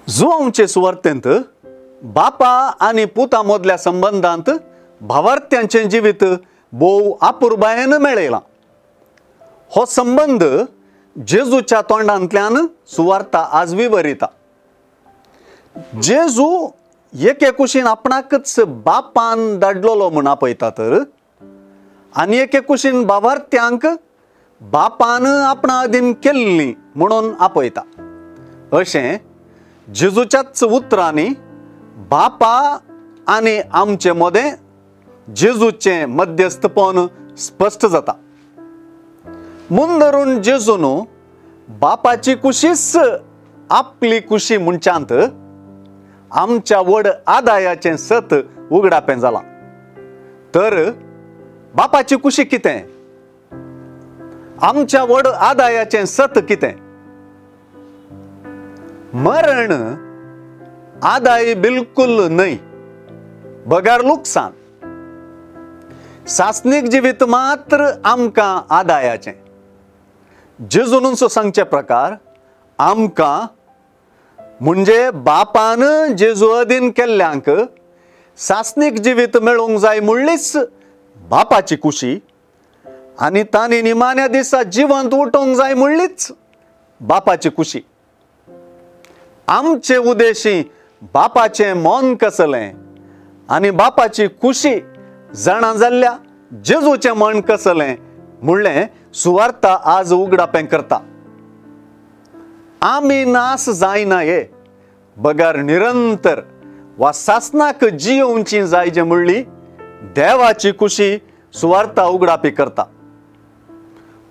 जुवांचे सुवार्तेंत बापा आनी पुता मदल्या संबंदांत भावार्थ्यांचें जिवीत भोव आपुरबायेन मेळयलां. हो संबंद जेजूच्या तोंडांतल्यान सुवार्ता आज विवरिता. जेजू एके कुशीन आपणाकच बापान धाडलेलो म्हूण आपयता तर आनी एके कुशीन भावार्थ्यांक बापान आपणा अधीन केल्ली म्हणून आपयता. अशें जेजूच्याच उतरांनी बापा आनी आमचे मदें जेजूचें मध्यस्थपण स्पश्ट जाता. मुंदरून जेजून बापाची कुशीच आपली कुशी म्हणच्यांत आमच्या व्हड आदायाचें सत उगडापें जालां. तर बापाची कुशी कितें, आमच्या व्हड आदायाचें सत कितें? मरण आदाय बिलकुल न्हय, बगर लुकसाण. सासणीक जिवीत मात्र आमकां आदायाचें. जेजून सांगचे प्रकार आमकां म्हणजे बापान जेजू अधीन केल्ल्यांक सासणीक जिवीत मेळूंक जाय म्हणलीच बापाची कुशी आनी तांणी निमाण्या दिसा जिवंत उठोवंक जाय म्हणलीच बापाची कुशी. आमचे उदेशी बापाचें मन कसलें आनी बापाची कुशी जाणा जाल्ल्या जेजूचें मन कसलें म्हणलें सुवार्ता आज उगडापें करता. आमी नास जायना हे बगर निरंतर वा सासनाक जियोवची जाय जे म्हणली देवाची कुशी सुवार्ता उगडापी करता.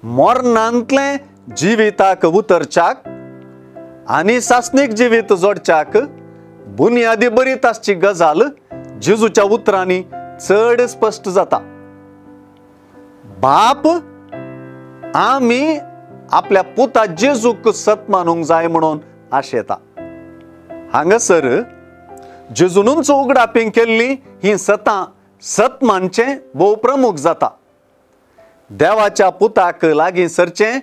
मरणांतलें जिविताक उतरच्याक आनी सासणीक जिवीत जोडच्याक बुनियादी बरीत आसची गजाल जेजूच्या उतरांनी चड स्पश्ट जाता. बाप आमी आपल्या पुता जेजूक सत मानूंक जाय म्हणून आशेता. हांगासर जेजूनच उगडापी केल्ली ही सतां सत मानचें भोव प्रमुख जाता. देवाच्या पुताक लागीं सरचें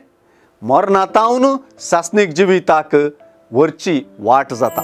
मरणातावन सासणीक जिविताक वरची वाट जाता.